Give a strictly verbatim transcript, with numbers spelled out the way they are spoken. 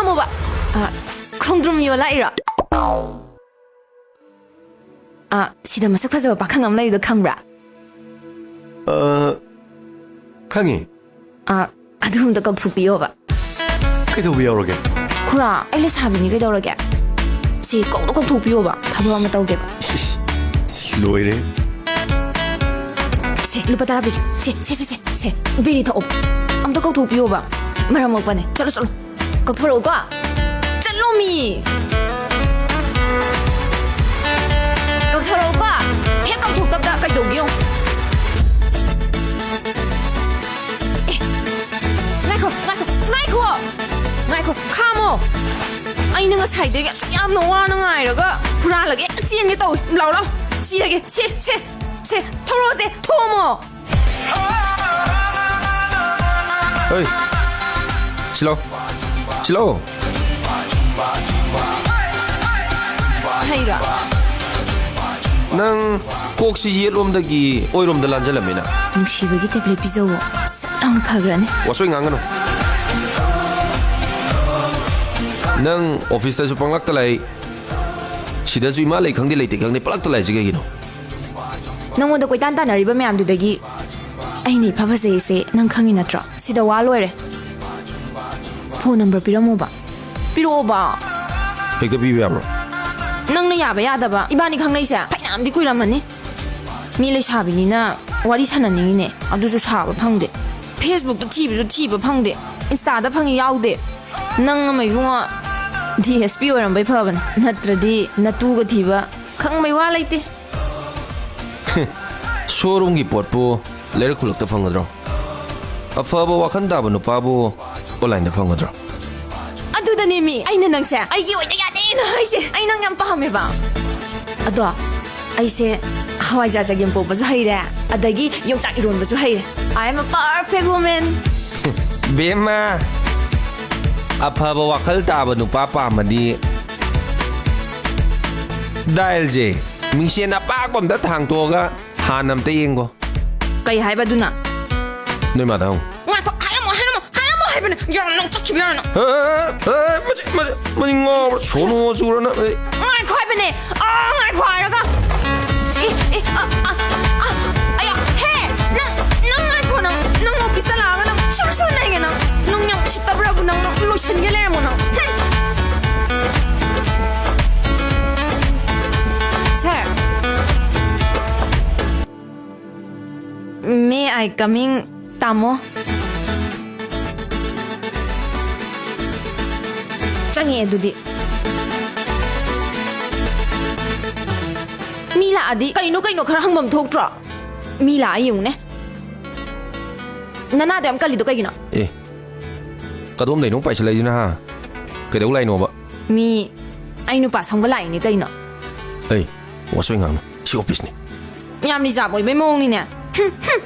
Mop. ꯑ, ꯈꯣꯡꯗ꯭ꯔꯨꯝ ꯌꯣꯜꯂꯛꯏꯔꯣ? ꯑ, ꯁꯤꯗ ꯃꯁꯛ ꯐꯖꯕ ꯄꯥꯈꯪ ꯑꯃ ꯂꯩꯕꯗꯣ ꯈꯪꯕ꯭ꯔꯥ? ꯑ, ꯈꯪꯉꯤ꯫ ꯑ, ꯑꯗꯨ ꯑꯝꯇ ꯀꯧꯊꯣꯛꯄꯤꯌꯣꯕ꯫ ꯀꯩꯗꯧꯕ ꯌꯥꯎꯔꯒꯦ? ꯈꯨꯔꯥ, ꯑꯩ ꯂꯩꯁꯥꯕꯤꯅꯤ ꯀꯩꯗꯧꯔꯒꯦ? ꯁꯤ ꯀꯧꯗ ꯀꯧꯊꯣꯛꯄꯤꯌꯣꯕ, ꯊꯕꯛ ꯑꯃ ꯇꯧꯒꯦꯕ꯫ ꯏꯁ, ꯂꯣꯏꯔꯦ꯫ ꯁꯦ, ꯂꯨꯄꯥ ꯇꯔꯥ ꯄꯤꯒꯦ꯫ ꯁꯦ, ꯁꯦ, ꯁꯦ, ꯁꯦ, ꯁꯦ, ꯕꯤꯔꯤ ꯊꯛꯑꯣ꯫ ꯑꯝꯇ ꯀꯧꯊꯣꯛꯄꯤꯌꯣꯕ꯫ ꯃꯔꯝ ꯃꯣꯛꯄꯅꯦ꯫ ꯆꯠꯂꯣ, ꯆꯠꯂꯣ꯫ ꯀꯧꯊꯣꯔꯛꯎꯀꯣ꯫ ꯆꯠꯂꯣꯃꯤ꯫ ꯀꯧꯊꯣꯔꯛꯎꯀꯣ꯫ ꯍꯦꯛ ꯀꯧꯊꯣꯛꯇꯕꯗ ꯀꯩꯗꯧꯒꯦ ꯌꯦꯡꯉꯨ꯫ ꯑꯦ, ꯉꯥꯏꯈꯣ, ꯉꯥꯏꯈꯣ, ꯉꯥꯏꯈꯣ! ꯉꯥꯏꯈꯣ, ꯈꯥꯝꯃꯣ! ꯑꯩꯅ ꯉꯁꯥꯏꯗꯒꯤ ꯑꯁꯨꯛ ꯌꯥꯝꯅ ꯋꯥꯅ ꯉꯥꯏꯔꯒ ꯍꯨꯔꯥꯜꯂꯒ ꯍꯦꯛꯇ ꯆꯦꯟꯒꯦ ꯇꯧꯏ꯫ ꯂꯥꯎ, ꯂꯥꯎ! ꯆꯤꯔꯒꯦ! ꯁꯦ, ꯁꯦ, ꯁꯦ! ꯊꯣꯔꯛꯑꯣꯁꯦ! ꯊꯣꯝꯃꯣ! ꯍꯣꯏ, ꯁꯤꯂꯣ, ꯁꯤꯂꯣ꯫ ꯍꯩꯔꯣ? ꯅꯪ ꯀꯣꯛꯁꯤ ꯌꯦꯠꯂꯣꯝꯗꯒꯤ ꯑꯣꯏꯔꯣꯝꯗ ꯂꯥꯟꯖꯜꯂꯝꯃꯤꯅ꯫ ꯅꯨꯡꯁꯤꯕꯒꯤ ꯇꯦꯕ꯭ꯂꯦꯠ ꯄꯤꯖꯧꯋꯣ꯫ ꯁꯠ ꯂꯥꯎꯅ ꯐꯈ꯭ꯔꯅꯤ꯫ ꯋꯥꯆꯣꯏ ꯉꯥꯡꯒꯅꯨ꯫ ꯅꯪ ꯑꯣꯐꯤꯁꯇꯁꯨ ꯄꯪꯂꯛꯇ ꯂꯥꯛꯏ, ꯁꯤꯗꯁꯨ ꯏꯃꯥ ꯂꯩ ꯈꯪꯗꯦ ꯂꯩꯇꯦ ꯈꯪꯗꯦ ꯄꯪꯂꯛꯇ ꯂꯥꯛꯏꯁꯦ ꯀꯩꯒꯤꯅꯣ? ꯅꯪꯉꯣꯟꯗ ꯀꯣꯏꯇꯥꯟ ꯇꯥꯟꯅꯔꯤꯕ ꯃꯌꯥꯝꯗꯨꯗꯒꯤ ꯑꯩꯅ ꯏꯐ ꯐꯖꯩꯁꯦ ꯅꯪ ꯈꯪꯉꯤ ꯅꯠꯇ꯭ꯔꯣ? ꯁꯤꯗ ꯋꯥ ꯂꯣꯏꯔꯦ꯫ ꯐꯣꯟ ꯅꯝꯕꯔ ꯄꯤꯔꯝꯃꯣꯕ꯫ ꯄꯤꯔꯛꯑꯣꯕ꯫ ꯍꯦꯛꯇ ꯄꯤꯕ ꯌꯥꯕ꯭ꯔꯣ? ꯅꯪꯅ ꯌꯥꯕ ꯌꯥꯗꯕ ꯏꯕꯥꯅꯤ ꯈꯪꯅꯩꯁꯦ ꯐꯩꯅꯥꯝꯗꯤ ꯀꯨꯏꯔꯝꯃꯅꯤ꯫ ꯃꯤ ꯂꯩꯁꯥꯕꯤꯅꯤꯅ ꯋꯥꯔꯤ ꯁꯥꯟꯅꯅꯤꯡꯉꯤꯅꯦ, ꯑꯗꯨꯁꯨ ꯁꯥꯕ ꯐꯪꯗꯦ꯫ ꯐꯦꯁꯕꯨꯛꯇ ꯊꯤꯕꯁꯨ ꯊꯤꯕ ꯐꯪꯗꯦ, ꯏꯟꯁꯇꯥꯗ ꯐꯪꯉꯤ ꯌꯥꯎꯗꯦ꯫ ꯅꯪ ꯑꯃ ꯏꯕꯨꯡꯉꯣ ꯗꯤ ꯑꯦꯁ ꯄꯤ ꯑꯣꯏꯔꯝꯕꯩ ꯐꯕꯅꯦ, ꯅꯠꯇ꯭ꯔꯗꯤ ꯅꯇꯨꯒ ꯊꯤꯕ ꯈꯪꯕꯩ ꯋꯥ ꯂꯩꯇꯦ꯫ ꯁꯣꯔꯨꯝꯒꯤ ꯄꯣꯠꯄꯨ ꯂꯩꯔꯛ ꯈꯨꯜꯂꯛꯇ ꯐꯪꯒꯗ꯭ꯔꯣ? ꯑꯐꯕ ꯋꯥꯈꯜ ꯇꯥꯕ ꯅꯨꯄꯥꯕꯨ ꯑꯣꯟꯂꯥꯏꯟꯗ ꯐꯪꯒꯗ꯭ꯔꯣ? ꯑꯗꯨꯗꯅꯦꯃꯤ ꯑꯩꯅ ꯅꯪꯁꯦ ꯑꯩꯒꯤ ꯑꯣꯏꯗ ꯌꯥꯗꯦꯅ ꯍꯥꯏꯁꯦ꯫ ꯑꯩ ꯅꯪ ꯌꯥꯝ ꯄꯥꯝꯃꯦꯕ꯫ ꯑꯗꯣ ꯑꯩꯁꯦ ꯍꯋꯥꯏꯖꯥꯔ ꯆꯒꯦꯝ ꯄꯣꯝꯕꯁꯨ ꯍꯩꯔꯦ, ꯑꯗꯒꯤ ꯌꯣꯡꯆꯥꯛ ꯏꯔꯣꯟꯕꯁꯨ ꯍꯩꯔꯦ꯫ I am a perfect woman. ꯕꯦꯝꯃ, ꯑꯐꯕ ꯋꯥꯈꯜ ꯇꯥꯕ ꯅꯨꯄꯥ ꯄꯥꯝꯃꯗꯤ ꯗꯥꯏꯜꯁꯦ ꯃꯤꯡꯁꯦꯟ ꯑꯄꯥꯛꯄ ꯑꯝꯗ ꯊꯥꯡꯇꯣꯛꯑꯒ ꯍꯥꯟꯅ ꯑꯝꯇ ꯌꯦꯡꯒꯣ꯫ ꯀꯩ ꯍꯥꯏꯕ ꯑꯗꯨꯅ? ꯅꯣꯏ ꯃꯥꯗ ꯍꯪꯉꯨ꯫ ꯉꯥꯏꯈꯣ, ꯍꯥꯏꯔꯝꯃꯣ, ꯍꯥꯏꯔꯝꯃꯣ, ꯍꯥꯏꯔꯝꯃꯣ ꯍꯥꯏꯕꯅꯦ꯫ ꯌꯥꯔꯦ, ꯅꯪ ꯆꯠꯈꯤꯕ ꯌꯥꯔꯦ, ꯅꯪ꯫ ꯑꯦ, ꯑꯦ, ꯑꯦ, ꯃꯁꯤ, ꯃꯁꯤ, ꯃꯁꯤ ꯉꯥꯎꯕ꯭ꯔꯥ? ꯁꯣꯅꯣ ꯆꯨꯔꯅ, ꯑꯦ꯫ ꯉꯥꯏꯈꯣ ꯍꯥꯏꯕꯅꯦ꯫ ꯑꯥ, ꯉꯥꯏꯈꯣ ꯍꯥꯏꯔꯒ꯫ ꯑꯦ, ꯑꯦ, ꯑ, ꯑ, ꯑ, ꯑꯌꯥ, ꯍꯦ! ꯅꯪ, ꯅꯪ ꯉꯥꯏꯈꯣ, ꯅꯪ, ꯅꯪ ꯑꯣꯐꯤꯁꯇ ꯂꯥꯛꯑꯒ ꯅꯪ ꯁꯨꯔ ꯁꯨꯔ ꯅꯩꯒꯦ ꯅꯪ꯫ ꯅꯪ ꯌꯥꯝ ꯎꯁꯤꯠꯇꯕ꯭ꯔꯥꯕꯨ ꯅꯪ, ꯅꯪ ꯂꯣꯏꯁꯟꯒꯦ ꯂꯩꯔꯝꯃꯣ ꯅꯪ꯫ ꯍꯨꯝ꯫ Sir꯫ May I coming, ꯇꯥꯃꯣ? ꯆꯪꯉꯦ ꯑꯗꯨꯗꯤ꯫ ꯃꯤ ꯂꯥꯛꯑꯗꯤ ꯀꯩꯅꯣ ꯀꯩꯅꯣ ꯈꯔ ꯍꯪꯐꯝ ꯊꯣꯛꯇ꯭ꯔꯣ? ꯃꯤ ꯂꯥꯛꯑ ꯌꯦꯡꯉꯨꯅꯦ꯫ ꯅꯅꯥꯗꯣ ꯌꯥꯝ ꯀꯜꯂꯤꯗꯣ ꯀꯩꯒꯤꯅꯣ? ꯑꯦ, ꯀꯗꯣꯝꯗꯩꯅꯣ ꯄꯥꯏꯁꯤꯜꯂꯛꯏꯁꯤꯅ, ꯍꯥ? ꯀꯩꯗꯧ ꯂꯥꯛꯏꯅꯣꯕ? ꯃꯤ, ꯑꯩ ꯅꯨꯄꯥ ꯁꯪꯕ ꯂꯥꯛꯏꯅꯦ ꯀꯩꯅꯣ꯫ ꯑꯩ, ꯋꯥꯆꯣꯏ ꯉꯥꯡꯅꯨ꯫ ꯁꯤ ꯑꯣꯐꯤꯁꯅꯤ꯫ ꯌꯥꯝ ꯔꯤꯖꯥꯕ ꯑꯣꯏꯕꯩ ꯃꯑꯣꯡꯅꯤꯅꯦ꯫ ꯍꯨꯝ, ꯍꯨꯝ꯫